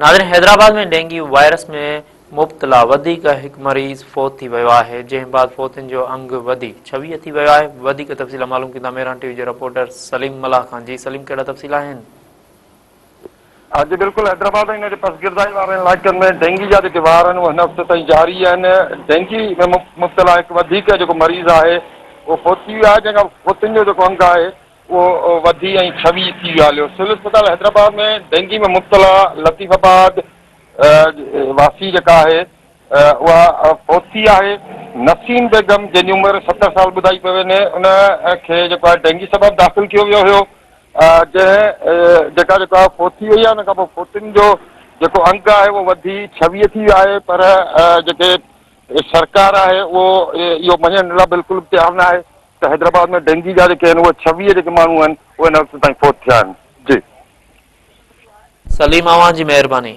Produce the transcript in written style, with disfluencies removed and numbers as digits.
ناظرين Hyderabad ۾ dengue virus ۾ مبتلا وڌيڪ هڪ مريض فوت ٿي ويو آهي جنهن بعد فوتين جو انگ وڌي 26 ٿي ويو آهي وڌيڪ تفصيل معلوم ڪندا مهراڻ ٽي وي جي رپورٽر سليم ملاح کان جي سليم ڪهڙا تفصيل آهن. جي بلڪل حيدرآباد ۽ ان جي پسگردائي وارن علائقن ۾ ڊينگي جا جيڪي وار آهن اهي هن وقت تائين جاري آهن ڊينگي ۾ مبتلا هڪ وڌيڪ جيڪو مريض آهي اهو فوت ٿي ويو آهي جنهن کان فوتين جو جيڪو انگ آهي اهو وڌي ۽ 26 ٿي ويو هليو. سول اسپتال حيدرآباد ۾ ڊينگي ۾ مبتلا لطيف آباد واسي جيڪا آهي اها فوت ٿي آهي. نسيم بيگم جنهن جي عمر 70 سال ٻڌائي پئي وڃي ان کي جيڪو آهي ڊينگي سبب داخل ڪيو ويو هيو جنهن جيڪا جيڪو آهي فوت ٿي وئي آهي ان کان پوء فوتين جو جيڪو انگ آهي اهو وڌي 26 ٿي ويو آهي پر جيڪي سرڪار آهي اهو اهو مڃڻ لاء بلڪل به تيار نه آهي ته حيدرآباد ۾ ڊينگي جا جيڪي آهن اهي 26 جيڪي ماڻهو آهن اهي هن وقت تائين فوت ٿيا آهن. جي. سليم اوهان جي مهرباني.